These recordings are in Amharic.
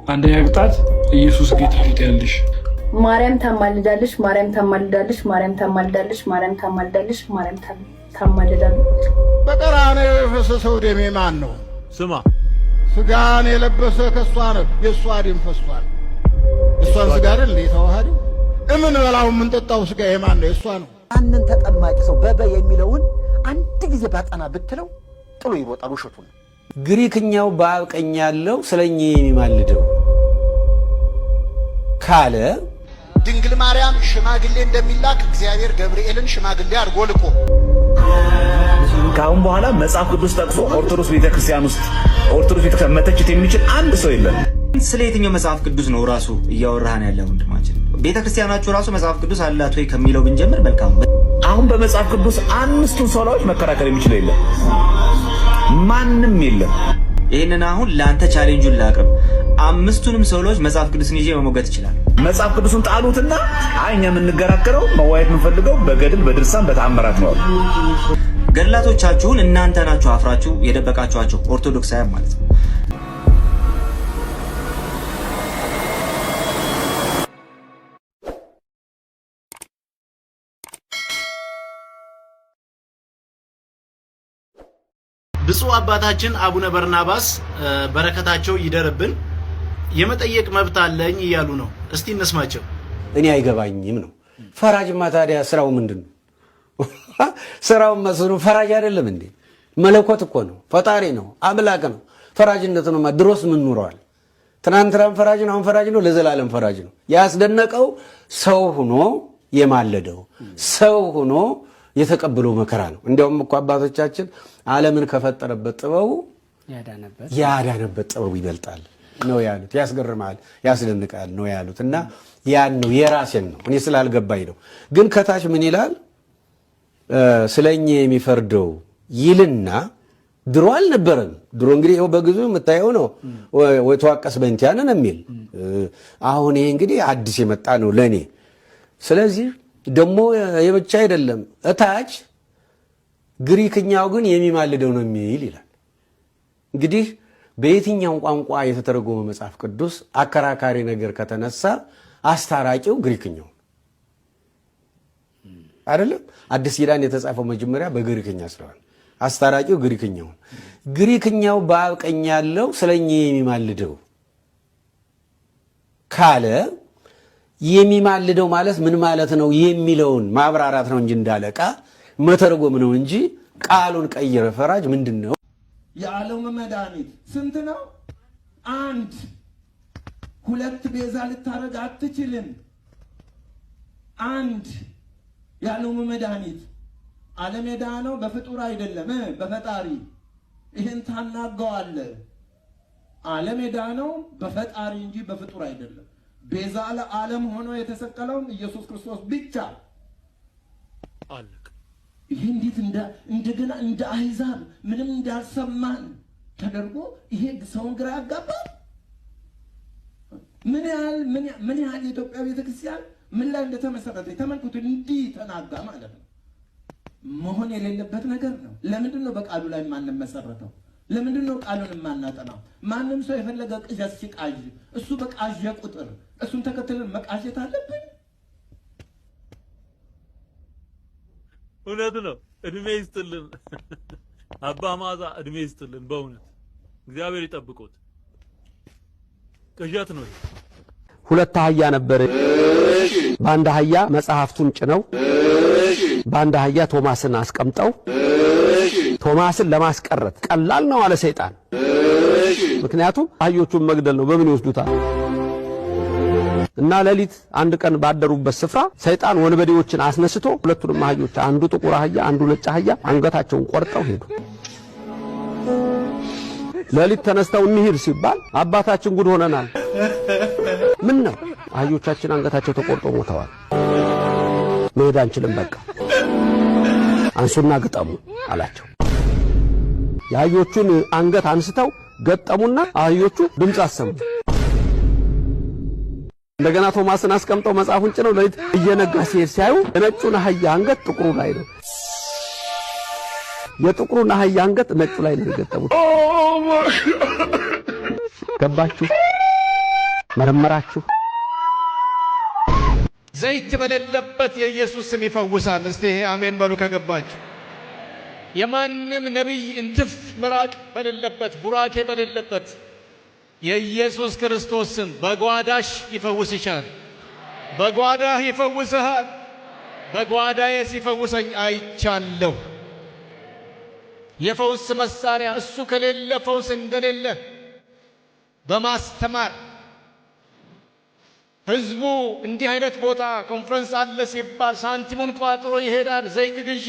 አንደኛ ቅጣት ኢየሱስ ጌታ ነው ትያለሽ። ማርያም ታማልዳለች፣ ማርያም ታማልዳለች፣ ማርያም ታማልዳለች፣ ማርያም ታማልዳለች፣ ማርያም ታማልዳለች። በቀራንዮ የፈሰሰው ደሜ ማን ነው? ስማ። ስጋን የለበሰ ከእሷ ነው። የእሷ ደም ፈሷል። እሷን ስጋ አይደል የተዋሃደው? እምንበላው የምንጠጣው ስጋ የማን ነው? የእሷ ነው። ያንን ተጠማቂ ሰው በበ የሚለውን አንድ ጊዜ ባጠና ብትለው ጥሎ ይሮጣል። ውሸቱን ነው። ግሪክኛው በአብ ቀኝ ያለው ስለኛ የሚማልደው ካለ ድንግል ማርያም ሽማግሌ እንደሚላክ እግዚአብሔር ገብርኤልን ሽማግሌ አድርጎ ልኮ ከአሁን በኋላ መጽሐፍ ቅዱስ ጠቅሶ ኦርቶዶክስ ቤተክርስቲያን ውስጥ ኦርቶዶክስ ቤተክርስቲያን መተቸት የሚችል አንድ ሰው የለም። ስለ የትኛው መጽሐፍ ቅዱስ ነው ራሱ እያወራህን ያለ ወንድማችን? ቤተክርስቲያናችሁ ራሱ መጽሐፍ ቅዱስ አላት ወይ ከሚለው ብንጀምር መልካም። አሁን በመጽሐፍ ቅዱስ አምስቱን ሶላዎች መከራከር የሚችል የለም፣ ማንም የለም። ይህንን አሁን ለአንተ challenge ኡን ላቅርብ። አምስቱንም ሶላዎች መጽሐፍ ቅዱስን ይዤ መሞገት ይችላል። መጽሐፍ ቅዱስን ጣሉትና አይ እኛ የምንከራከረው መዋየት የምንፈልገው በገድል በድርሳን በተአምራት ነው አሉ። ገድላቶቻችሁን እናንተ ናችሁ አፍራችሁ የደበቃችኋቸው ኦርቶዶክሳውያን ማለት ነው። ብፁዕ አባታችን አቡነ በርናባስ በረከታቸው ይደርብን። የመጠየቅ መብት አለኝ እያሉ ነው። እስቲ እንስማቸው። እኔ አይገባኝም ነው። ፈራጅማ ታዲያ ስራው ምንድን ነው? ስራው መስሉ ፈራጅ አይደለም እንዴ? መለኮት እኮ ነው፣ ፈጣሪ ነው፣ አምላክ ነው። ፈራጅነቱንማ ድሮስ ምን ኑረዋል? ትናንትናም ፈራጅ ነው፣ አሁን ፈራጅ ነው፣ ለዘላለም ፈራጅ ነው። ያስደነቀው ሰው ሆኖ የማለደው ሰው ሆኖ የተቀበለው መከራ ነው። እንዲያውም እኮ አባቶቻችን ዓለምን ከፈጠረበት ጥበቡ ያዳነበት ጥበቡ ይበልጣል ነው ያሉት። ያስገርማል፣ ያስደንቃል ነው ያሉት። እና ያን ነው የራሴን ነው እኔ ስላልገባኝ ነው። ግን ከታች ምን ይላል? ስለኛ የሚፈርደው ይልና ድሮ አልነበረም። ድሮ እንግዲህ ይኸው በግዙ የምታየው ነው። ወተዋቀስ በእንቲአነ የሚል አሁን ይሄ እንግዲህ አዲስ የመጣ ነው ለእኔ። ስለዚህ ደግሞ የብቻ አይደለም እታች ግሪክኛው ግን የሚማልደው ነው የሚል ይላል። እንግዲህ በየትኛው ቋንቋ የተተረጎመ መጽሐፍ ቅዱስ አከራካሪ ነገር ከተነሳ አስታራቂው ግሪክኛው አይደለም። አዲስ ኪዳን የተጻፈው መጀመሪያ በግሪክኛ ስለሆነ አስታራቂው ግሪክኛው። ግሪክኛው በአብ ቀኝ ያለው ስለኛ የሚማልደው ካለ የሚማልደው ማለት ምን ማለት ነው የሚለውን ማብራራት ነው እንጂ እንዳለቃ መተርጎም ነው እንጂ ቃሉን ቀይረ ፈራጅ ምንድን ነው? የዓለም መድኃኒት ስንት ነው? አንድ። ሁለት ቤዛ ልታረግ አትችልም። አንድ የዓለሙ መድኃኒት። ዓለም የዳነው በፍጡር አይደለም በፈጣሪ። ይህን ታናገዋለህ። ዓለም የዳነው በፈጣሪ እንጂ በፍጡር አይደለም። ቤዛ ለዓለም ሆኖ የተሰቀለውም ኢየሱስ ክርስቶስ ብቻ። አለቅ። ይህ እንዴት እንደገና እንደ አሕዛብ ምንም እንዳልሰማን ተደርጎ ይሄ ሰውን ግራ ያጋባል። ምን ያህል ምን ያህል የኢትዮጵያ ቤተክርስቲያን ምን ላይ እንደተመሰረተ ተመልክቱ። እንዲህ ተናጋ ማለት ነው። መሆን የሌለበት ነገር ነው። ለምንድን ነው በቃሉ ላይ የማንመሰረተው? ለምንድን ነው ቃሉን የማናጠናው? ማንም ሰው የፈለገ ቅዠት ሲቃዥ እሱ በቃዠ ቁጥር እሱን ተከትለን መቃዠት አለብን? እውነት ነው። እድሜ ይስጥልን አባ ማዛ፣ እድሜ ይስጥልን። በእውነት እግዚአብሔር ይጠብቆት። ቅዠት ነው ይሄ። ሁለት አህያ ነበር። በአንድ አህያ መጽሐፍቱን ጭነው በአንድ አህያ ቶማስን አስቀምጠው ቶማስን ለማስቀረት ቀላል ነው አለ ሰይጣን። ምክንያቱም አህዮቹን መግደል ነው፣ በምን ይወስዱታል? እና ሌሊት አንድ ቀን ባደሩበት ስፍራ ሰይጣን ወንበዴዎችን አስነስቶ ሁለቱንም አህዮች፣ አንዱ ጥቁር አህያ፣ አንዱ ነጭ አህያ፣ አንገታቸውን ቆርጠው ሄዱ። ሌሊት ተነስተው እንሂድ ሲባል አባታችን ጉድ ሆነናል። ምን ነው? አህዮቻችን አንገታቸው ተቆርጦ ሞተዋል። መሄድ አንችልም፣ በቃ አንሱና ግጠሙ አላቸው። የአህዮቹን አንገት አንስተው ገጠሙና አህዮቹ ድምፅ አሰሙ። እንደገና ቶማስን አስቀምጠው መጽሐፉን ጭነው ሌሊት እየነጋ ሲሄድ ሲያዩ የነጩን አህያ አንገት ጥቁሩ ላይ ነው፣ የጥቁሩን አህያ አንገት ነጩ ላይ ነው የገጠሙት። ገባችሁ? መረመራችሁ? ዘይት በሌለበት የኢየሱስ ስም ይፈውሳል። እስቲ ይሄ አሜን በሉ ከገባችሁ። የማንም ነቢይ እንትፍ ምራቅ በሌለበት፣ ቡራኬ በሌለበት የኢየሱስ ክርስቶስ ስም በጓዳሽ ይፈውስሻል። በጓዳህ ይፈውስሃል። በጓዳዬ ሲፈውሰኝ አይቻለሁ። የፈውስ መሳሪያ እሱ ከሌለ ፈውስ እንደሌለ በማስተማር ህዝቡ እንዲህ አይነት ቦታ ኮንፈረንስ አለ ሲባል ሳንቲሙን ቋጥሮ ይሄዳል። ዘይት ግዢ።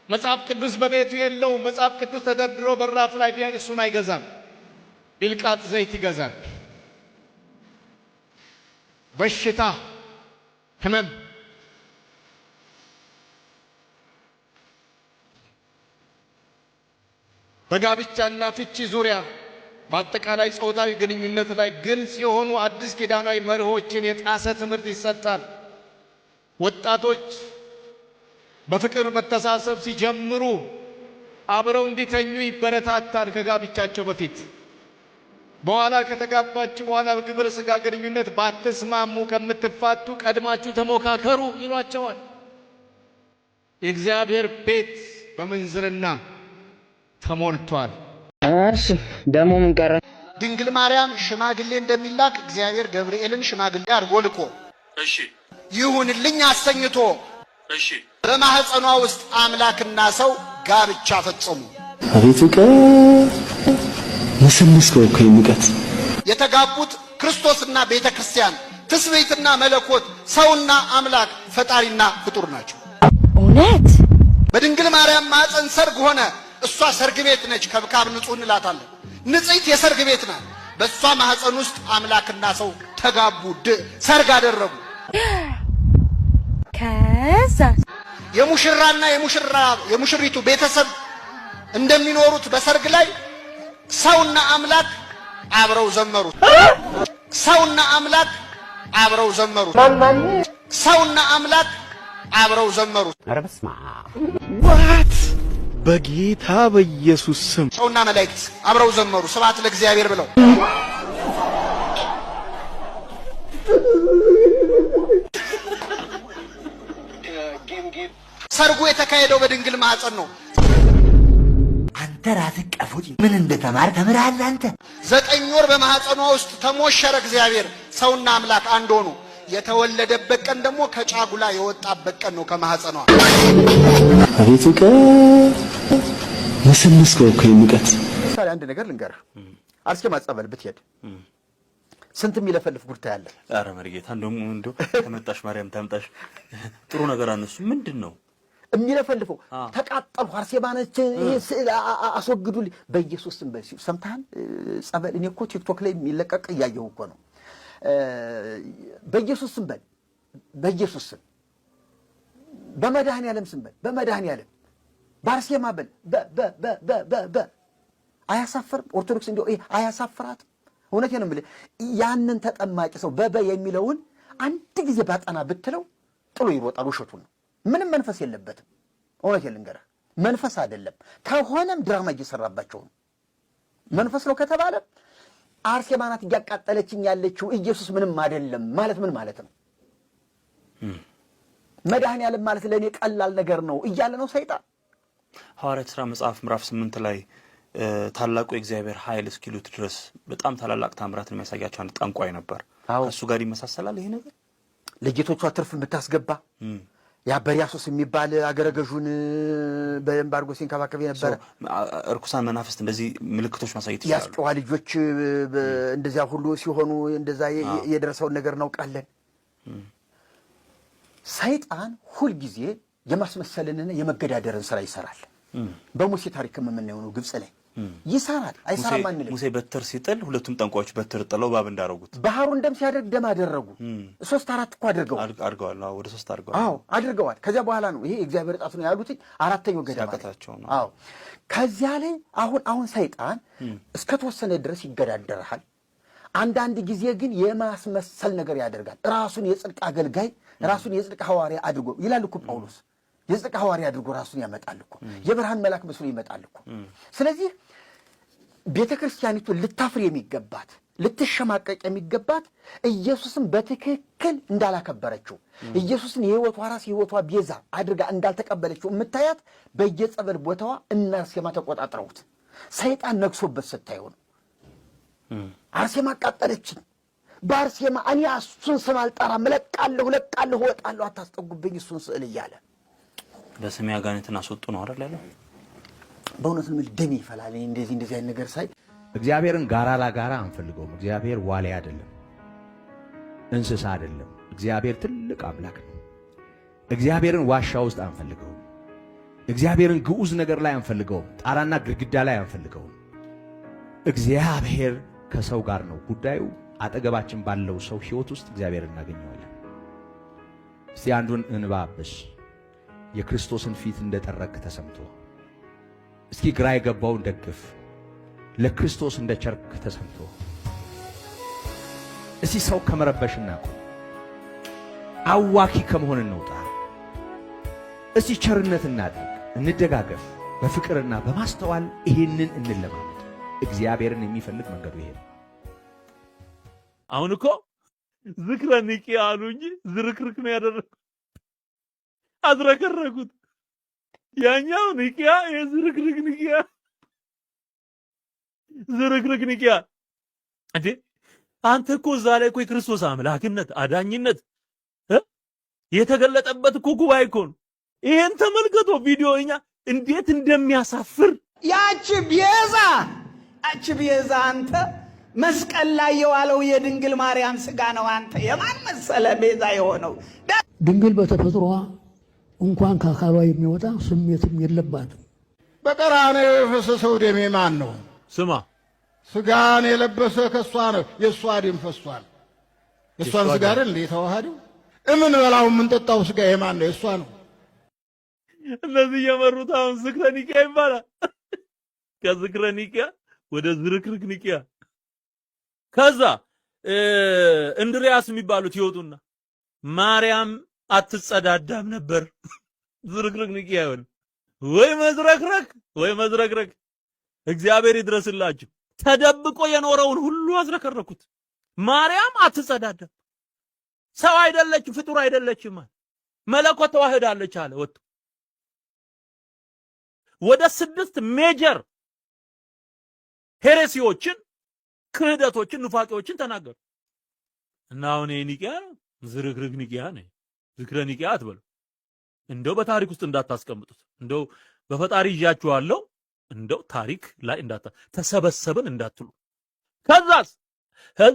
መጽሐፍ ቅዱስ በቤቱ የለውም። መጽሐፍ ቅዱስ ተደርድሮ በራፍ ላይ ቢያይ እሱን አይገዛም። ቢልቃጥ ዘይት ይገዛል። በሽታ፣ ህመም፣ በጋብቻና ፍቺ ዙሪያ በአጠቃላይ ጾታዊ ግንኙነት ላይ ግልጽ የሆኑ አዲስ ኪዳናዊ መርሆችን የጣሰ ትምህርት ይሰጣል። ወጣቶች በፍቅር መተሳሰብ ሲጀምሩ አብረው እንዲተኙ ይበረታታል ከጋብቻቸው በፊት። በኋላ ከተጋባችሁ በኋላ በግብረ ሥጋ ግንኙነት ባትስማሙ ከምትፋቱ ቀድማችሁ ተሞካከሩ ይሏቸዋል። የእግዚአብሔር ቤት በምንዝርና ተሞልቷል። እሺ ደግሞ ምን ቀረ? ድንግል ማርያም ሽማግሌ እንደሚላክ እግዚአብሔር ገብርኤልን ሽማግሌ አድርጎ ልኮ እሺ ይሁንልኝ አሰኝቶ እሺ በማህፀኗ ውስጥ አምላክና ሰው ጋብቻ ፈጸሙ። አቤት እውቀት! ነሰነስከው እኮ የሙቀት። የተጋቡት ክርስቶስና ቤተ ክርስቲያን፣ ትስብእትና መለኮት፣ ሰውና አምላክ፣ ፈጣሪና ፍጡር ናቸው። እውነት። በድንግል ማርያም ማህፀን ሰርግ ሆነ። እሷ ሰርግ ቤት ነች። ከብካብ ንጹህ እንላታለን። ንጽሕት የሰርግ ቤት ናት። በእሷ ማህፀን ውስጥ አምላክና ሰው ተጋቡ፣ ሰርግ አደረጉ። ከዛ የሙሽራና የሙሽሪቱ ቤተሰብ እንደሚኖሩት በሰርግ ላይ ሰውና አምላክ አብረው ዘመሩ። ሰውና አምላክ አብረው ዘመሩ። ሰውና አምላክ አብረው ዘመሩ። ኧረ በስመ አብ! What! በጌታ በኢየሱስ ስም! ሰውና መላእክት አብረው ዘመሩ ስብሐት ለእግዚአብሔር ብለው። ሰርጉ የተካሄደው በድንግል ማህፀን ነው። አንተ ራስህ ቀፎ ምን እንደተማር ተምረሃል አንተ። 9 ወር በማህፀኗ ውስጥ ተሞሸረ እግዚአብሔር። ሰውና አምላክ አንድ ሆኑ። የተወለደበት ቀን ደግሞ ከጫጉላ የወጣበት ቀን ነው ከማህፀኗ። አቤት እውቀት! ነሰነስከው እኮ የሙቀት። ምሳሌ አንድ ነገር ልንገርህ። አርሴማ ጸበል ብትሄድ ስንት የሚለፈልፍ ጉድ ታያለህ። ኧረ መሪጌታ፣ እንደውም እንደው ተመጣሽ ማርያም ታምጣሽ፣ ጥሩ ነገር አነሱ። ምንድን ነው የሚለፈልፈው? ተቃጠልኩ፣ አርሴማ ነች፣ ይሄ ስዕል አስወግዱልኝ በኢየሱስ ስም በል። ሰምተሃል? ጸበል እኔ እኮ ቲክቶክ ላይ የሚለቀቅ እያየሁ እኮ ነው። በኢየሱስ ስም በል፣ በኢየሱስ ስም፣ በመድኃኔዓለም ስም በል፣ በመድኃኔዓለም፣ በአርሴማ በል። በ በ በ በ በ በ አያሳፍርም? ኦርቶዶክስ እንዲያው ይሄ አያሳፍራትም? እውነቴን ነው የምልህ። ያንን ተጠማቂ ሰው በበ የሚለውን አንድ ጊዜ ባጠና ብትለው ጥሎ ይሮጣል። ውሸቱን ነው። ምንም መንፈስ የለበትም። እውነቴን ልንገርህ፣ መንፈስ አይደለም። ከሆነም ድራማ እየሰራባቸው ነው። መንፈስ ነው ከተባለ አርሴማ ናት እያቃጠለችኝ ያለችው፣ ኢየሱስ ምንም አይደለም ማለት ምን ማለት ነው? መድኃኔዓለም ማለት ለእኔ ቀላል ነገር ነው እያለ ነው ሰይጣን። ሐዋርያት ሥራ መጽሐፍ ምዕራፍ 8 ላይ ታላቁ የእግዚአብሔር ኃይል እስኪሉት ድረስ በጣም ታላላቅ ታምራትን የሚያሳያቸው አንድ ጠንቋይ ነበር። ከእሱ ጋር ይመሳሰላል ይሄ ነገር። ለጌቶቿ ትርፍ የምታስገባ፣ ያ በሪያሶስ የሚባል አገረ ገዡን በደንብ አድርጎ ሲንከባከብ የነበረ። እርኩሳን መናፍስት እንደዚህ ምልክቶች ማሳየት ይችላሉ። የአስቄዋ ልጆች እንደዚያ ሁሉ ሲሆኑ እንደዛ የደረሰውን ነገር እናውቃለን። ሰይጣን ሁልጊዜ የማስመሰልንና የመገዳደርን ስራ ይሰራል። በሙሴ ታሪክም የምናየው ነው። ግብፅ ላይ ይሰራል፣ አይሰራም አንልም። ሙሴ በትር ሲጥል ሁለቱም ጠንቋዮች በትር ጥለው እባብ እንዳደረጉት፣ ባህሩን ደም ሲያደርግ ደም አደረጉ። ሶስት አራት እኮ አድርገዋል። አድርገዋል። አዎ፣ ወደ ሶስት አድርገዋል። አዎ፣ አድርገዋል። ከዚያ በኋላ ነው ይሄ የእግዚአብሔር ጣት ነው ያሉት አራተኛው ገደማ ላይ። ሲያቅታቸው ነው። አዎ፣ ከዚያ ላይ አሁን ሰይጣን እስከተወሰነ ድረስ ይገዳደርሃል። አንዳንድ ጊዜ ግን የማስመሰል ነገር ያደርጋል። ራሱን የጽድቅ አገልጋይ፣ ራሱን የጽድቅ ሐዋርያ አድርጎ ይላል እኮ ጳውሎስ። የጽድቅ ሐዋርያ አድርጎ ራሱን ያመጣል እኮ። የብርሃን መልአክ መስሎ ይመጣል እኮ። ስለዚህ ቤተ ክርስቲያኒቱ ልታፍር የሚገባት ልትሸማቀቅ የሚገባት ኢየሱስን በትክክል እንዳላከበረችው፣ ኢየሱስን የሕይወቷ ራስ፣ የሕይወቷ ቤዛ አድርጋ እንዳልተቀበለችው የምታያት በየጸበል ቦታዋ እነ አርሴማ ተቆጣጥረውት ሰይጣን ነግሶበት ስታየው ነው። አርሴማ አቃጠለችኝ። በአርሴማ እኔ እሱን ስም አልጠራም፣ እለቃለሁ፣ እለቃለሁ፣ እወጣለሁ፣ አታስጠጉብኝ እሱን ስዕል እያለ። በስሜ አጋንንትን አስወጡ ነው አይደል ያለው? በእውነት ነው የምልህ፣ ደሜ ይፈላል እኔ እንደዚህ እንደዚህ አይነት ነገር ሳይ። እግዚአብሔርን ጋራ ለጋራ አንፈልገውም። እግዚአብሔር ዋልያ አይደለም፣ እንስሳ አይደለም። እግዚአብሔር ትልቅ አምላክ ነው። እግዚአብሔርን ዋሻ ውስጥ አንፈልገውም። እግዚአብሔርን ግዑዝ ነገር ላይ አንፈልገውም። ጣራና ግድግዳ ላይ አንፈልገውም። እግዚአብሔር ከሰው ጋር ነው ጉዳዩ። አጠገባችን ባለው ሰው ሕይወት ውስጥ እግዚአብሔር እናገኘዋለን። እስቲ አንዱን እንባ አብስ። የክርስቶስን ፊት እንደጠረክ ተሰምቶ፣ እስኪ ግራ የገባውን ደግፍ። ለክርስቶስ እንደ ቸርክ ተሰምቶ፣ እስቲ ሰው ከመረበሽ እናቁም። አዋኪ ከመሆን እንውጣ። እስቲ ቸርነት እናድርግ፣ እንደጋገፍ። በፍቅርና በማስተዋል ይሄንን እንለማመድ። እግዚአብሔርን የሚፈልግ መንገዱ ይሄ ነው። አሁን እኮ ዝክረ ኒቂያ አሉ እንጂ ዝርክርክ ነው ያደረጉት፣ አዝረከረኩት። ያኛው ኒቂያ የዝርክርክ ኒቂያ፣ ዝርክርክ ኒቂያ። እንዴ፣ አንተ እኮ እዛ ላይ እኮ የክርስቶስ አምላክነት፣ አዳኝነት የተገለጠበት እኮ ጉባኤ እኮ ነው። ይሄን ተመልከቶ ቪዲዮ እኛ እንዴት እንደሚያሳፍር። ያቺ ቤዛ፣ ያቺ ቤዛ፣ አንተ መስቀል ላይ የዋለው የድንግል ማርያም ስጋ ነው። አንተ የማን መሰለ ቤዛ የሆነው? ድንግል በተፈጥሮዋ እንኳን ከአካሏ የሚወጣ ስሜትም የለባትም። በቀራንዮ የፈሰሰው ደም የማን ነው? ስማ። ስጋን የለበሰ ከእሷ ነው። የእሷ ደም ፈሷል። የእሷን ስጋ አይደል እንዴ የተዋሃደው? እምንበላው የምንጠጣው ስጋ የማን ነው? የእሷ ነው። እነዚህ የመሩት አሁን ዝክረ ኒቂያ ይባላል። ከዝክረ ኒቂያ ወደ ዝርክርክ ኒቂያ። ከዛ እንድሪያስ የሚባሉት ይወጡና ማርያም አትጸዳዳም ነበር። ዝርክርክ ኒቂያ ይሆን ወይ መዝረክረክ ወይ መዝረክረክ። እግዚአብሔር ይድረስላችሁ። ተደብቆ የኖረውን ሁሉ አዝረከረኩት። ማርያም አትጸዳዳም፣ ሰው አይደለችም፣ ፍጡር አይደለችም፣ መለኮት ተዋህዳለች አለ ወጥቶ። ወደ 6 major heresy ዎችን፣ ክህደቶችን፣ ኑፋቄዎችን ተናገሩ። እና አሁን ይሄ ኒቂያ ነው፣ ዝርክርክ ኒቂያ ነው። ዝክረ ኒቂያ አትበሉ። እንደው በታሪክ ውስጥ እንዳታስቀምጡት። እንደው በፈጣሪ ይዣችኋለሁ። እንደው ታሪክ ላይ እንዳታ ተሰበሰብን እንዳትሉ። ከዛስ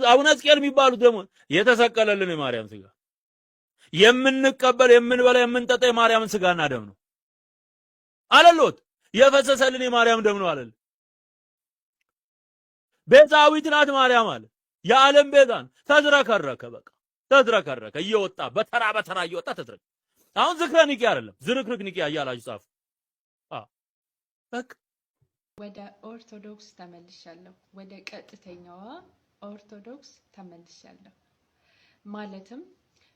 አቡነ ሕዝቅኤል የሚባሉት ደግሞ የተሰቀለልን የማርያም ስጋ የምንቀበል፣ የምንበላ፣ የምንጠጣ የማርያምን ስጋና ደም ነው አለሎት። የፈሰሰልን የማርያም ደም ነው አለል። ቤዛዊት ናት ማርያም አለ። የዓለም ቤዛን ተዝረከረከ። በቃ ተዝረከረከ። እየወጣ በተራ በተራ እየወጣ ተዝረከ። አሁን ዝክረ ኒቂያ አይደለም፣ ዝርክርክ ኒቂያ እያላችሁ ጻፉ። በቃ። ወደ ኦርቶዶክስ ተመልሻለሁ። ወደ ቀጥተኛዋ ኦርቶዶክስ ተመልሻለሁ። ማለትም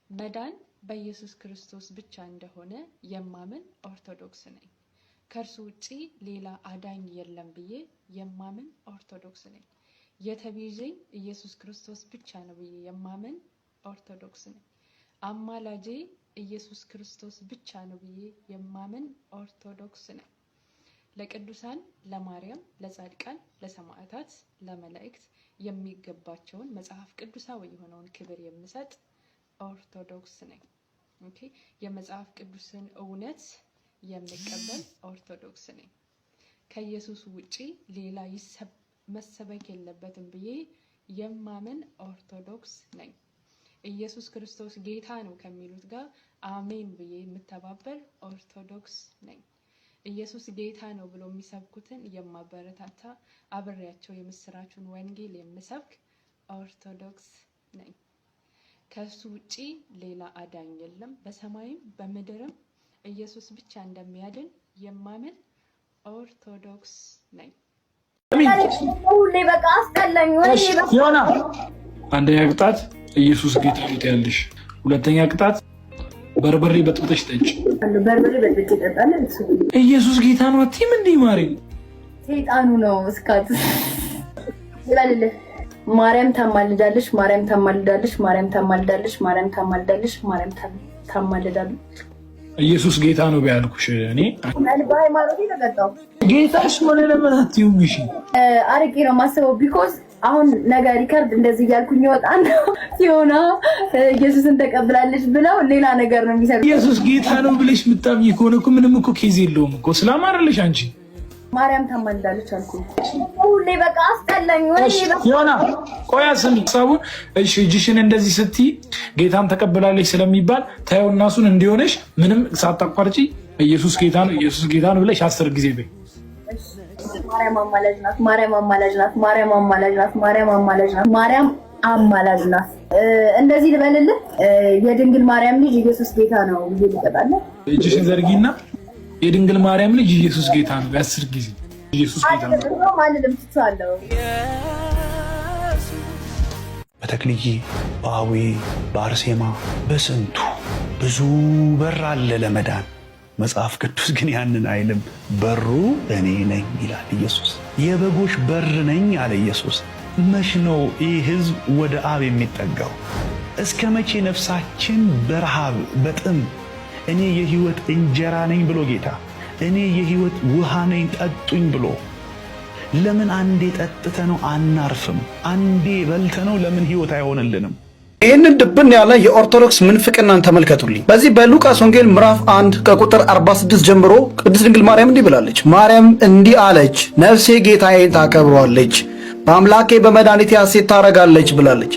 መዳን በኢየሱስ ክርስቶስ ብቻ እንደሆነ የማምን ኦርቶዶክስ ነኝ። ከእርሱ ውጪ ሌላ አዳኝ የለም ብዬ የማምን ኦርቶዶክስ ነኝ። የተቤዠኝ ኢየሱስ ክርስቶስ ብቻ ነው ብዬ የማምን ኦርቶዶክስ ነኝ። አማላጄ ኢየሱስ ክርስቶስ ብቻ ነው ብዬ የማምን ኦርቶዶክስ ነኝ። ለቅዱሳን፣ ለማርያም፣ ለጻድቃን፣ ለሰማዕታት፣ ለመላእክት የሚገባቸውን መጽሐፍ ቅዱሳዊ የሆነውን ክብር የምሰጥ ኦርቶዶክስ ነኝ። Okay፣ የመጽሐፍ ቅዱስን እውነት የምቀበል ኦርቶዶክስ ነኝ። ከኢየሱስ ውጪ ሌላ መሰበክ የለበትም ብዬ የማምን ኦርቶዶክስ ነኝ። ኢየሱስ ክርስቶስ ጌታ ነው ከሚሉት ጋር አሜን ብዬ የምተባበር ኦርቶዶክስ ነኝ። ኢየሱስ ጌታ ነው ብሎ የሚሰብኩትን የማበረታታ፣ አብሬያቸው የምስራቹን ወንጌል የምሰብክ ኦርቶዶክስ ነኝ። ከእሱ ውጪ ሌላ አዳኝ የለም። በሰማይም በምድርም ኢየሱስ ብቻ እንደሚያድን የማምን ኦርቶዶክስ ነኝ። ሁሌ በቃ አስጠላኝ። አንደኛ ቅጣት ኢየሱስ ጌታ ነው ትያለሽ። ሁለተኛ ቅጣት በርበሬ በጥብጠሽ ጠጪ። በርበሬ በጥብጬ እጠጣለሁ። ኢየሱስ ጌታ ነው አትይም እንዴ ማሪ? ሰይጣኑ ነው እስካት ይበልልህ። ማርያም ታማልዳለች፣ ማርያም ታማልዳለች፣ ማርያም ታማልዳለች፣ ማርያም ታማልዳለች፣ ማርያም ታማልዳለች። ኢየሱስ ጌታ ነው ቢያልኩሽ እኔ በሃይማኖቴ ተቀጣሁ። ጌታሽ ሆነ ለምን አትይውም? እሺ አርቄ ነው የማስበው። Because አሁን ነገ record እንደዚህ እያልኩኝ ይወጣና ሲሆና ኢየሱስን ተቀብላለች ብለው ሌላ ነገር ነው የሚሰሩት። ኢየሱስ ጌታ ነው ብለሽ የምታምኚ ከሆነ እኮ ምንም እኮ case የለውም እኮ ስላማረልሽ አንቺ ማርያም ታማልዳለች አልኩኝ። ሁሌ በቃ አስጠላኝ። ወይ ዮና ቆያ ስሚ ሀሳቡን። እሺ እጅሽን እንደዚህ ስትይ ጌታን ተቀብላለች ስለሚባል ታየውና እሱን እንዲሆነሽ ምንም ሳታቋርጪ ኢየሱስ ጌታ ነው፣ ኢየሱስ ጌታ ነው ብለሽ 10 ጊዜ በይ። ማርያም አማላጅ ናት፣ ማርያም አማላጅ ናት፣ ማርያም አማላጅ ናት፣ ማርያም አማላጅ ናት፣ ማርያም አማላጅ ናት። እንደዚህ ልበልልህ፣ የድንግል ማርያም ልጅ ኢየሱስ ጌታ ነው ብዬ ልቀጣለሁ። እጅሽን ዘርጊና የድንግል ማርያም ልጅ ኢየሱስ ጌታ ነው 10 ጊዜ ኢየሱስ ጌታ ነው ማንንም ትቼዋለሁ። በተክልዬ፣ በአዌ፣ በአርሴማ በስንቱ ብዙ በር አለ ለመዳን። መጽሐፍ ቅዱስ ግን ያንን አይልም። በሩ እኔ ነኝ ይላል ኢየሱስ። የበጎች በር ነኝ አለ ኢየሱስ። መች ነው ይህ ሕዝብ ወደ አብ የሚጠጋው? እስከ መቼ ነፍሳችን በረሃብ በጥም እኔ የህይወት እንጀራ ነኝ ብሎ ጌታ፣ እኔ የህይወት ውሃ ነኝ ጠጡኝ ብሎ ለምን አንዴ ጠጥተነው አናርፍም? አንዴ በልተነው ለምን ህይወት አይሆንልንም? ይህንን ድብን ያለ የኦርቶዶክስ ምንፍቅናን ተመልከቱልኝ። በዚህ በሉቃስ ወንጌል ምዕራፍ 1 ከቁጥር 46 ጀምሮ ቅድስት ድንግል ማርያም እንዲህ ብላለች። ማርያም እንዲህ አለች፣ ነፍሴ ጌታዬን ታከብረዋለች፣ በአምላኬ በመድኃኒቴ ሐሴት ታረጋለች ብላለች።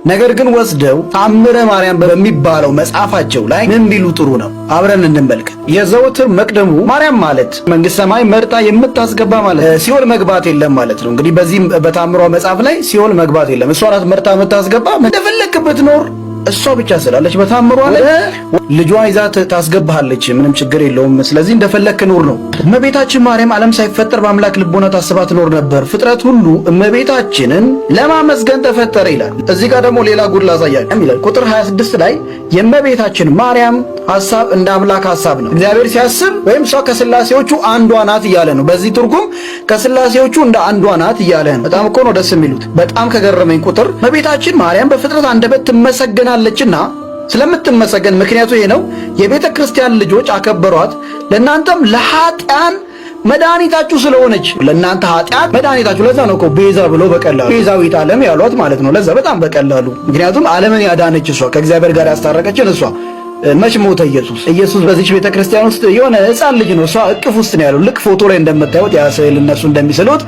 ነገር ግን ወስደው ተአምረ ማርያም በሚባለው መጽሐፋቸው ላይ ምን ቢሉ ጥሩ ነው? አብረን እንመልከት። የዘወትር መቅደሙ ማርያም ማለት መንግሥተ ሰማይ መርጣ የምታስገባ ማለት ሲኦል መግባት የለም ማለት ነው። እንግዲህ በዚህም በተአምሯ መጽሐፍ ላይ ሲኦል መግባት የለም፣ እሷ ናት መርጣ የምታስገባ። እንደፈለክበት ኖር፣ እሷ ብቻ ስላለች በተአምሯ ላይ ልጇ ይዛ ታስገባሃለች። ምንም ችግር የለውም። ስለዚህ እንደፈለክ ኑር ነው። እመቤታችን ማርያም ዓለም ሳይፈጠር በአምላክ ልቦና ታስባ ትኖር ነበር። ፍጥረት ሁሉ እመቤታችንን ለማመስገን ተፈጠረ ይላል። እዚህ ጋር ደግሞ ሌላ ጉድ ላሳያችሁ ይላል። ቁጥር 26 ላይ የእመቤታችን ማርያም ሐሳብ እንደ አምላክ ሐሳብ ነው። እግዚአብሔር ሲያስብ ወይም እሷ ከስላሴዎቹ አንዷ ናት እያለ ነው። በዚህ ትርጉም ከስላሴዎቹ እንደ አንዷ ናት እያለ ነው። በጣም እኮ ነው ደስ የሚሉት። በጣም ከገረመኝ ቁጥር እመቤታችን ማርያም በፍጥረት አንደበት ትመሰገናለችና ስለምትመሰገን ምክንያቱ ይሄ ነው። የቤተ ክርስቲያን ልጆች አከበሯት። ለእናንተም ለኃጢአን መድኃኒታችሁ ስለሆነች ለእናንተ ኃጢአት መድኃኒታችሁ። ለዛ ነው እኮ ቤዛ ብሎ በቀላሉ ቤዛዊት ዓለም ያሏት ማለት ነው። ለዛ በጣም በቀላሉ ምክንያቱም ዓለምን ያዳነች እሷ፣ ከእግዚአብሔር ጋር ያስታረቀችን እሷ። መች ሞተ ኢየሱስ? ኢየሱስ በዚች ቤተ ክርስቲያን ውስጥ የሆነ ሕፃን ልጅ ነው። እሷ እቅፍ ውስጥ ነው ያለው። ልክ ፎቶ ላይ እንደምታዩት ያ ስዕል እነሱ እንደሚስሉት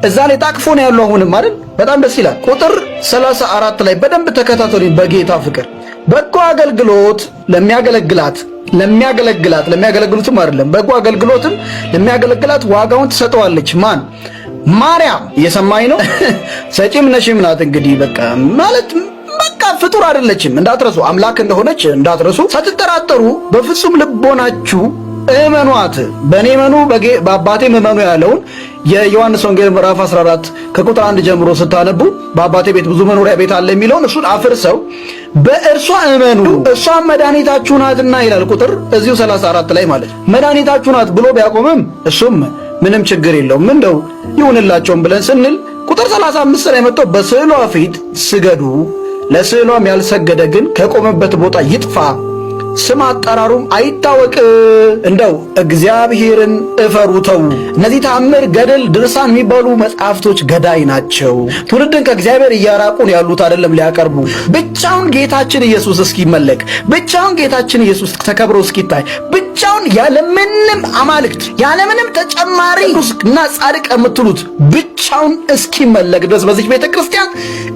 እዛ ላይ ታቅፎ ነው ያለው። አሁንም አይደል? በጣም ደስ ይላል። ቁጥር 34 ላይ በደንብ ተከታተሉኝ። በጌታ ፍቅር በጎ አገልግሎት ለሚያገለግላት ለሚያገለግላት ለሚያገለግሉትም አይደለም፣ በጎ አገልግሎትም ለሚያገለግላት ዋጋውን ትሰጠዋለች። ማን? ማርያም። እየሰማኝ ነው? ሰጪም ነሽም ናት። እንግዲህ በቃ ማለት በቃ ፍጡር አይደለችም፣ እንዳትረሱ። አምላክ እንደሆነች እንዳትረሱ። ሳትጠራጠሩ በፍጹም ልቦናችሁ እመኗት። በእኔ እመኑ በአባቴም እመኑ ያለውን የዮሐንስ ወንጌል ምዕራፍ 14 ከቁጥር 1 ጀምሮ ስታነቡ በአባቴ ቤት ብዙ መኖሪያ ቤት አለ የሚለውን እሱን አፍርሰው በእርሷ እመኑ እሷም መድኃኒታችሁ ናትና ይላል። ቁጥር እዚሁ 34 ላይ ማለት መድኃኒታችሁ ናት ብሎ ቢያቆምም እሱም ምንም ችግር የለውም እንደው ይሁንላቸውም ብለን ስንል ቁጥር 35 ላይ መጥቶ በስዕሏ ፊት ስገዱ፣ ለስዕሏም ያልሰገደ ግን ከቆመበት ቦታ ይጥፋ፣ ስም አጠራሩም አይታወቅ። እንደው እግዚአብሔርን እፈሩ ተዉ። እነዚህ ተአምር፣ ገድል፣ ድርሳን የሚባሉ መጽሐፍቶች ገዳይ ናቸው። ትውልድን ከእግዚአብሔር እያራቁን ያሉት አይደለም ሊያቀርቡ። ብቻውን ጌታችን ኢየሱስ እስኪመለክ፣ ብቻውን ጌታችን ኢየሱስ ተከብሮ እስኪታይ፣ ብቻውን ያለምንም አማልክት ያለምንም ተጨማሪ እና ጻድቅ የምትሉት ብቻውን እስኪመለክ ድረስ በዚች ቤተ ክርስቲያን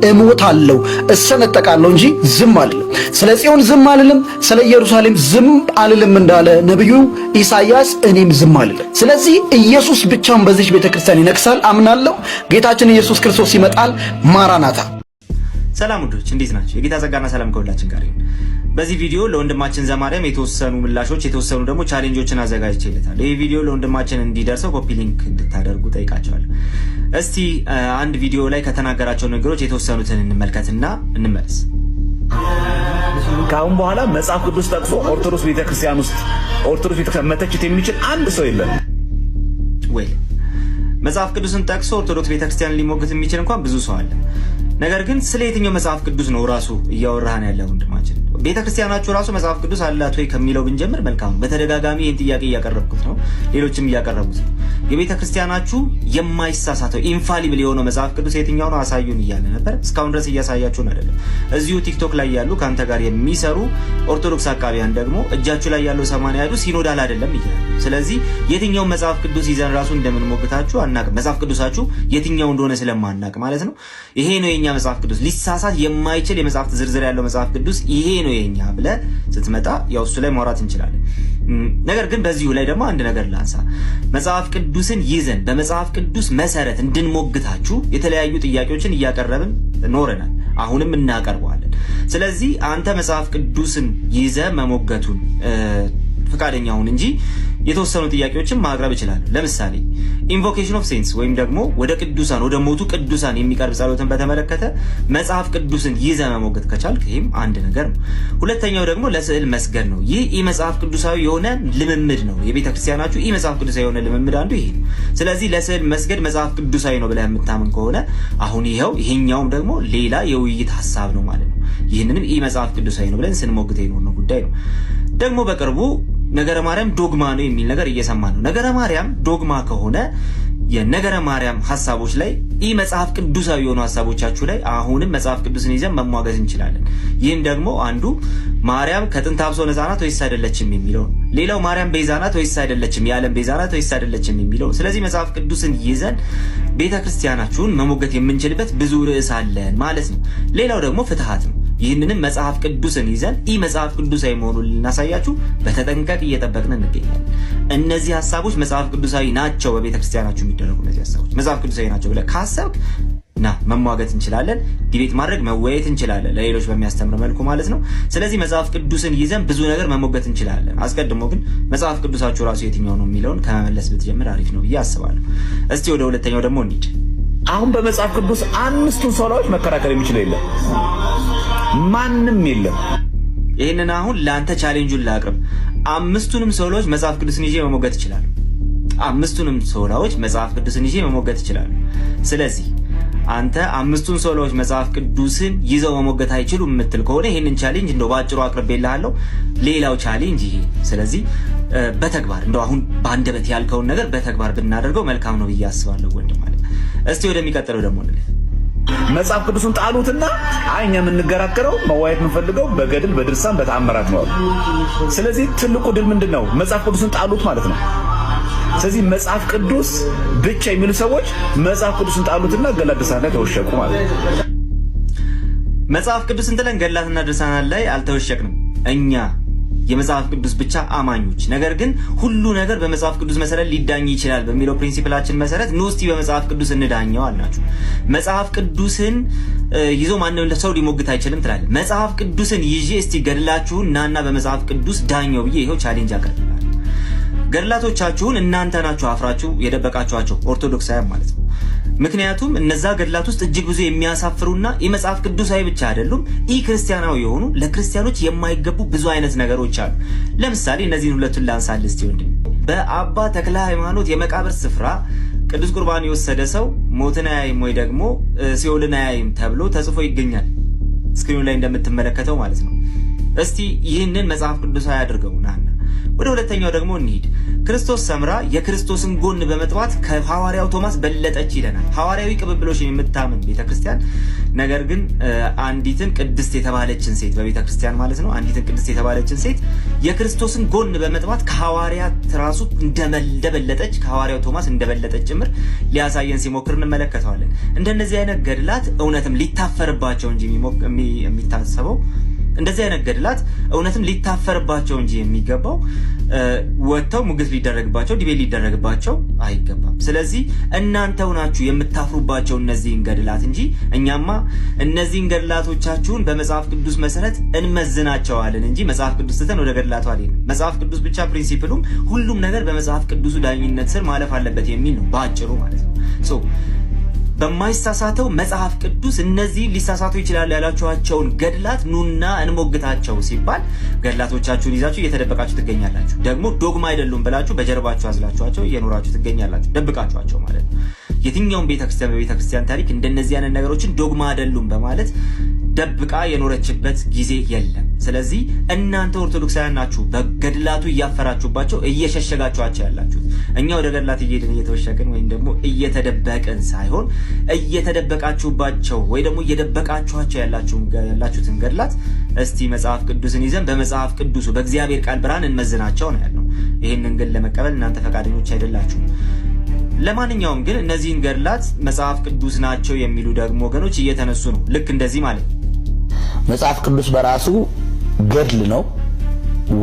እሞታለሁ፣ እሰነጠቃለሁ እንጂ ዝም አልልም። ስለ ጽዮን ዝም አልልም፣ ስለ ኢየሩሳሌም ዝም አልልም እንዳለ ነብዩ ኢሳይያስ እኔም ዝም አልልም። ስለዚህ ኢየሱስ ብቻውን በዚች ቤተክርስቲያን ይነግሳል አምናለሁ። ጌታችን ኢየሱስ ክርስቶስ ይመጣል። ማራናታ። ሰላም ውዶች እንዴት ናቸው? የጌታ ጸጋና ሰላም ከሁላችን ጋር ይሁን። በዚህ ቪዲዮ ለወንድማችን ዘማርያም የተወሰኑ ምላሾች የተወሰኑ ደግሞ challenge ኦችን አዘጋጅቼለታለሁ። ይህ ቪዲዮ ለወንድማችን እንዲደርሰው copy link እንድታደርጉ ጠይቃቸዋለሁ። እስቲ አንድ ቪዲዮ ላይ ከተናገራቸው ነገሮች የተወሰኑትን እንመልከትና እንመለስ። ከአሁን በኋላ መጽሐፍ ቅዱስ ጠቅሶ ኦርቶዶክስ ቤተክርስቲያን ውስጥ ኦርቶዶክስ ቤተክርስቲያን መተቸት የሚችል አንድ ሰው የለም። ወይ መጽሐፍ ቅዱስን ጠቅሶ ኦርቶዶክስ ቤተክርስቲያን ሊሞግት የሚችል እንኳን ብዙ ሰው አለ። ነገር ግን ስለ የትኛው መጽሐፍ ቅዱስ ነው ራሱ እያወራህን ያለ ወንድማችን? ቤተክርስቲያናችሁ ራሱ መጽሐፍ ቅዱስ አላት ወይ ከሚለው ብንጀምር መልካም። በተደጋጋሚ ይህን ጥያቄ እያቀረብኩት ነው፣ ሌሎችም እያቀረቡት ነው። የቤተክርስቲያናችሁ የማይሳሳተው infallible የሆነው መጽሐፍ ቅዱስ የትኛው ነው አሳዩን እያለ ነበር። እስካሁን ድረስ እያሳያችሁን አይደለም። እዚሁ ቲክቶክ ላይ ያሉ ከአንተ ጋር የሚሰሩ ኦርቶዶክስ አቃቢያን ደግሞ እጃችሁ ላይ ያለው 80 synodal አይደለም እያሉ። ስለዚህ የትኛው መጽሐፍ ቅዱስ ይዘን ራሱ እንደምንሞግታችሁ አናቅም። መጽሐፍ ቅዱሳችሁ የትኛው እንደሆነ ስለማናቅ ማለት ነው። ይሄ ነው የኛ መጽሐፍ ቅዱስ፣ ሊሳሳት የማይችል የመጽሐፍት ዝርዝር ያለው መጽሐፍ ቅዱስ ይሄ ነው የኛ ብለህ ስትመጣ ያው እሱ ላይ ማውራት እንችላለን። ነገር ግን በዚሁ ላይ ደግሞ አንድ ነገር ላንሳ። መጽሐፍ ቅዱስን ይዘን በመጽሐፍ ቅዱስ መሰረት እንድንሞግታችሁ የተለያዩ ጥያቄዎችን እያቀረብን ኖረናል፣ አሁንም እናቀርበዋለን። ስለዚህ አንተ መጽሐፍ ቅዱስን ይዘህ መሞገቱን ፈቃደኛ ሁን እንጂ የተወሰኑ ጥያቄዎችን ማቅረብ እችላለሁ። ለምሳሌ invocation of saints ወይም ደግሞ ወደ ቅዱሳን ወደ ሞቱ ቅዱሳን የሚቀርብ ጸሎትን በተመለከተ መጽሐፍ ቅዱስን ይዘህ መሞገት ከቻልክ ይህም አንድ ነገር ነው። ሁለተኛው ደግሞ ለስዕል መስገድ ነው። ይህ ኢ መጽሐፍ ቅዱሳዊ የሆነ ልምምድ ነው። የቤተ ክርስቲያናችሁ ኢ መጽሐፍ ቅዱሳዊ የሆነ ልምምድ አንዱ ይሄ ነው። ስለዚህ ለስዕል መስገድ መጽሐፍ ቅዱሳዊ ነው ብለህ የምታምን ከሆነ አሁን ይኸው ይሄኛውም ደግሞ ሌላ የውይይት ሀሳብ ነው ማለት ነው። ይህንንም ኢ መጽሐፍ ቅዱሳዊ ነው ብለን ስንሞግት የኖርነው ጉዳይ ነው። ደግሞ በቅርቡ ነገረ ማርያም ዶግማ ነው የሚል ነገር እየሰማ ነው። ነገረ ማርያም ዶግማ ከሆነ የነገረ ማርያም ሀሳቦች ላይ ኢ መጽሐፍ ቅዱሳዊ የሆኑ ሀሳቦቻችሁ ላይ አሁንም መጽሐፍ ቅዱስን ይዘን መሟገዝ እንችላለን። ይህም ደግሞ አንዱ ማርያም ከጥንተ አብሶ ነፃ ናት ወይስ አይደለችም የሚለው ነው። ሌላው ማርያም ቤዛ ናት ወይስ አይደለችም፣ የዓለም ቤዛ ናት ወይስ አይደለችም የሚለው። ስለዚህ መጽሐፍ ቅዱስን ይዘን ቤተክርስቲያናችሁን መሞገት የምንችልበት ብዙ ርዕስ አለን ማለት ነው። ሌላው ደግሞ ፍትሐት ነው። ይህንንም መጽሐፍ ቅዱስን ይዘን ኢ መጽሐፍ ቅዱሳዊ መሆኑን ልናሳያችሁ በተጠንቀቅ እየጠበቅን እንገኛለን። እነዚህ ሀሳቦች መጽሐፍ ቅዱሳዊ ናቸው፣ በቤተ ክርስቲያናችሁ የሚደረጉ እነዚህ ሀሳቦች መጽሐፍ ቅዱሳዊ ናቸው ብለህ ካሰብክ ና መሟገት እንችላለን፣ debate ማድረግ መወያየት እንችላለን፣ ለሌሎች በሚያስተምር መልኩ ማለት ነው። ስለዚህ መጽሐፍ ቅዱስን ይዘን ብዙ ነገር መሞገት እንችላለን። አስቀድሞ ግን መጽሐፍ ቅዱሳችሁ ራሱ የትኛው ነው የሚለውን ከመመለስ ብትጀምር አሪፍ ነው ብዬ አስባለሁ። እስቲ ወደ ሁለተኛው ደግሞ እንሂድ። አሁን በመጽሐፍ ቅዱስ አምስቱን ሶላዎች መከራከር የሚችል የለም፣ ማንም የለም። ይህንን አሁን ለአንተ challenge ኡን ላቅርብ። አምስቱንም ሶላዎች መጽሐፍ ቅዱስን ይዤ መሞገት እችላለሁ። አምስቱንም ሶላዎች መጽሐፍ ቅዱስን ይዤ መሞገት እችላለሁ። ስለዚህ አንተ አምስቱን ሶላዎች መጽሐፍ ቅዱስን ይዘው መሞገት አይችሉም የምትል ከሆነ ይህንን challenge እንደው በአጭሩ አቅርቤልሃለሁ። ሌላው challenge ይሄ። ስለዚህ በተግባር እንደው አሁን በአንደበት ያልከውን ነገር በተግባር ብናደርገው መልካም ነው ብዬ አስባለሁ ወንድም ማለት። እስቲ ወደሚቀጥለው ደግሞ እንለፍ። መጽሐፍ ቅዱስን ጣሉትና አይ እኛ የምንገራገረው መዋየት የምንፈልገው በገድል በድርሳን በተአምራት ነው አሉ። ስለዚህ ትልቁ ድል ምንድን ነው? መጽሐፍ ቅዱስን ጣሉት ማለት ነው። ስለዚህ መጽሐፍ ቅዱስ ብቻ የሚሉ ሰዎች መጽሐፍ ቅዱስን ጣሉትና ገድላት ድርሳናት ላይ ተወሸቁ ማለት ነው። መጽሐፍ ቅዱስን ጥለን ገድላትና ድርሳናት ላይ አልተወሸቅንም እኛ የመጽሐፍ ቅዱስ ብቻ አማኞች። ነገር ግን ሁሉ ነገር በመጽሐፍ ቅዱስ መሰረት ሊዳኝ ይችላል በሚለው principle ኣችን መሰረት ኑ እስቲ በመጽሐፍ ቅዱስ እንዳኘው አልናችሁ። መጽሐፍ ቅዱስን ይዞ ማንም ሰው ሊሞግት አይችልም ትላለህ። መጽሐፍ ቅዱስን ይዤ እስቲ ገድላችሁን ናና በመጽሐፍ ቅዱስ ዳኘው ብዬ ይኸው challenge አቀርብልሃለሁ። ገድላቶቻችሁን እናንተ ናችሁ አፍራችሁ የደበቃችኋቸው ኦርቶዶክሳውያን ማለት ነው። ምክንያቱም እነዛ ገድላት ውስጥ እጅግ ብዙ የሚያሳፍሩና የመጽሐፍ ቅዱሳዊ ብቻ አይደሉም፣ ኢ ክርስቲያናዊ የሆኑ ለክርስቲያኖች የማይገቡ ብዙ አይነት ነገሮች አሉ። ለምሳሌ እነዚህን ሁለቱን ላንሳልህ እስቲ ወንድም። በአባ ተክለ ሃይማኖት የመቃብር ስፍራ ቅዱስ ቁርባን የወሰደ ሰው ሞትን አያይም ወይ ደግሞ ሲኦልን አያይም ተብሎ ተጽፎ ይገኛል። screen ኡ ላይ እንደምትመለከተው ማለት ነው። እስቲ ይህንን መጽሐፍ ቅዱሳዊ አድርገው ናና ወደ ሁለተኛው ደግሞ እንሂድ። ክርስቶስ ሰምራ የክርስቶስን ጎን በመጥባት ከሐዋርያው ቶማስ በለጠች ይለናል። ሐዋርያዊ ቅብብሎሽን የምታምን ቤተክርስቲያን ነገር ግን አንዲትን ቅድስት የተባለችን ሴት በቤተክርስቲያን ማለት ነው፣ አንዲትን ቅድስት የተባለችን ሴት የክርስቶስን ጎን በመጥባት ከሐዋርያት ራሱ እንደበለጠች፣ ከሐዋርያው ቶማስ እንደበለጠች ጭምር ሊያሳየን ሲሞክር እንመለከተዋለን። እንደነዚህ አይነት ገድላት እውነትም ሊታፈርባቸው እንጂ የሚታሰበው፣ እንደዚህ አይነት ገድላት እውነትም ሊታፈርባቸው እንጂ የሚገባው ወጥተው ሙግት ሊደረግባቸው debate ሊደረግባቸው አይገባም። ስለዚህ እናንተው ናችሁ የምታፍሩባቸው እነዚህን ገድላት እንጂ እኛማ እነዚህን ገድላቶቻችሁን በመጽሐፍ ቅዱስ መሰረት እንመዝናቸዋለን እንጂ መጽሐፍ ቅዱስ ትተን ወደ ገድላቱ አልሄድንም። መጽሐፍ ቅዱስ ብቻ principle ኡም ሁሉም ነገር በመጽሐፍ ቅዱሱ ዳኝነት ስር ማለፍ አለበት የሚል ነው በአጭሩ ማለት ነው። So በማይሳሳተው መጽሐፍ ቅዱስ እነዚህ ሊሳሳቱ ይችላሉ ያላችኋቸውን ገድላት ኑና እንሞግታቸው ሲባል ገድላቶቻችሁን ይዛችሁ እየተደበቃችሁ ትገኛላችሁ። ደግሞ ዶግማ አይደሉም ብላችሁ በጀርባችሁ አዝላችኋቸው እየኖራችሁ ትገኛላችሁ፣ ደብቃችኋቸው ማለት ነው። የትኛውም ቤተክርስቲያን በቤተክርስቲያን ታሪክ እንደነዚህ አይነት ነገሮችን ዶግማ አይደሉም በማለት ደብቃ የኖረችበት ጊዜ የለም። ስለዚህ እናንተ ኦርቶዶክሳውያን ናችሁ በገድላቱ እያፈራችሁባቸው እየሸሸጋችኋቸው ያላችሁት። እኛ ወደ ገድላት እየሄድን እየተወሸቅን ወይም ደግሞ እየተደበቅን ሳይሆን እየተደበቃችሁባቸው ወይ ደግሞ እየደበቃችኋቸው ያላችሁትን ገድላት እስቲ መጽሐፍ ቅዱስን ይዘን በመጽሐፍ ቅዱሱ በእግዚአብሔር ቃል ብርሃን እንመዝናቸው ነው ያልነው። ይህንን ግን ለመቀበል እናንተ ፈቃደኞች አይደላችሁም። ለማንኛውም ግን እነዚህን ገድላት መጽሐፍ ቅዱስ ናቸው የሚሉ ደግሞ ወገኖች እየተነሱ ነው። ልክ እንደዚህ ማለት ነው። መጽሐፍ ቅዱስ በራሱ ገድል ነው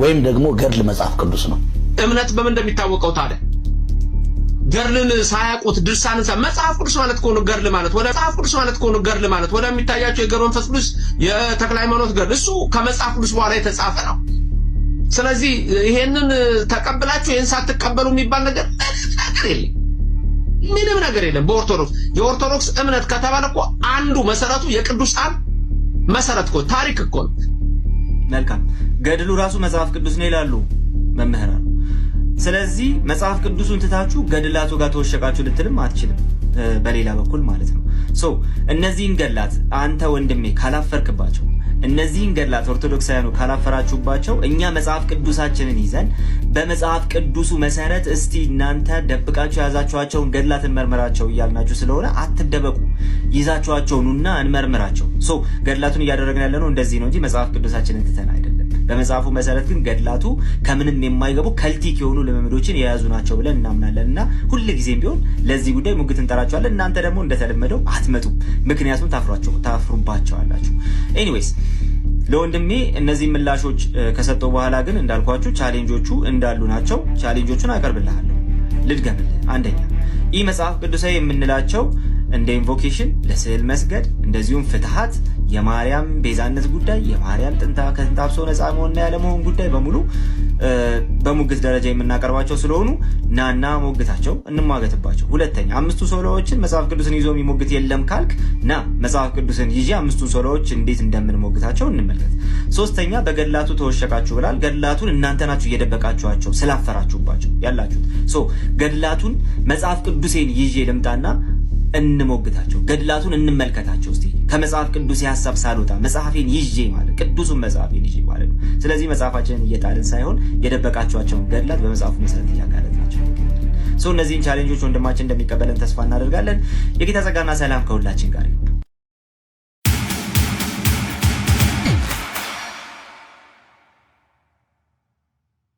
ወይም ደግሞ ገድል መጽሐፍ ቅዱስ ነው። እምነት በምን እንደሚታወቀው ታዲያ ገድልን ሳያውቁት ድርሳንን መጽሐፍ ቅዱስ ማለት ከሆነ ገድል ማለት ወደ መጽሐፍ ቅዱስ ማለት ከሆነ ገድል ማለት ወደሚታያቸው የገብረ መንፈስ ቅዱስ የተክለ ሃይማኖት ገድል እሱ ከመጽሐፍ ቅዱስ በኋላ የተጻፈ ነው። ስለዚህ ይሄንን ተቀብላችሁ ይሄን ሳትቀበሉ የሚባል ነገር የለም፣ ምንም ነገር የለም። በኦርቶዶክስ የኦርቶዶክስ እምነት ከተባለ እኮ አንዱ መሰረቱ የቅዱሳን መሰረት እኮ ታሪክ እኮ ነው። መልካም ገድሉ ራሱ መጽሐፍ ቅዱስ ነው ይላሉ መምህራኑ። ስለዚህ መጽሐፍ ቅዱሱን ትታችሁ ገድላቱ ጋር ተወሸቃችሁ ልትልም አትችልም፣ በሌላ በኩል ማለት ነው። So እነዚህን ገድላት አንተ ወንድሜ ካላፈርክባቸው፣ እነዚህን ገድላት ኦርቶዶክሳውያኑ ካላፈራችሁባቸው፣ እኛ መጽሐፍ ቅዱሳችንን ይዘን በመጽሐፍ ቅዱሱ መሰረት እስቲ እናንተ ደብቃችሁ የያዛችኋቸውን ገድላት እንመርምራቸው እያልናችሁ ስለሆነ አትደበቁ፣ ይዛችኋቸው ኑና እንመርምራቸው። So ገድላቱን እያደረግን ያለነው እንደዚህ ነው እንጂ መጽሐፍ ቅዱሳችንን ትተን አይደለም። በመጽሐፉ መሰረት ግን ገድላቱ ከምንም የማይገቡ cultic የሆኑ ልምምዶችን የያዙ ናቸው ብለን እናምናለን እና ሁልጊዜም ቢሆን ለዚህ ጉዳይ ሙግት እንጠራቸዋለን። እናንተ ደግሞ እንደተለመደው አትመጡም፣ ምክንያቱም ታፍሩባቸዋላችሁ። Anyways ለወንድሜ እነዚህ ምላሾች ከሰጠው በኋላ ግን እንዳልኳችሁ challenge ኦቹ እንዳሉ ናቸው። Challenge ኦቹን አቀርብልሃለሁ፣ ልድገምልህ። አንደኛ ይህ መጽሐፍ ቅዱሳዊ የምንላቸው እንደ invocation፣ ለስዕል መስገድ፣ እንደዚሁም ፍትሃት፣ የማርያም ቤዛነት ጉዳይ፣ የማርያም ከጥንተ አብሶ ነፃ መሆንና ያለመሆን ጉዳይ በሙሉ በሙግት ደረጃ የምናቀርባቸው ስለሆኑ ናና ሞግታቸው፣ እንሟገትባቸው። ሁለተኛ አምስቱ ሶላዎችን መጽሐፍ ቅዱስን ይዞ የሚሞግት የለም ካልክ ና መጽሐፍ ቅዱስን ይዤ አምስቱን ሶላዎች እንዴት እንደምንሞግታቸው እንመልከት። ሶስተኛ በገድላቱ ተወሸቃችሁ ብላል። ገድላቱን እናንተ ናችሁ እየደበቃችኋቸው ስላፈራችሁባቸው ያላችሁት። So ገድላቱን መጽሐፍ ቅዱሴን ይዤ ልምጣና እንሞግታቸው፣ ገድላቱን እንመልከታቸው። እስቲ ከመጽሐፍ ቅዱስ ሀሳብ ሳልወጣ መጽሐፌን ይዤ ማለት ቅዱሱን መጽሐፌን ይዤ ማለት ነው። ስለዚህ መጽሐፋችንን እየጣልን ሳይሆን የደበቃችኋቸውን ገድላት በመጽሐፉ መሰረት እያጋለጥናቸው። So እነዚህን challenge ኦች ወንድማችን እንደሚቀበለን ተስፋ እናደርጋለን። የጌታ ጸጋና ሰላም ከሁላችን ጋር ይሁን።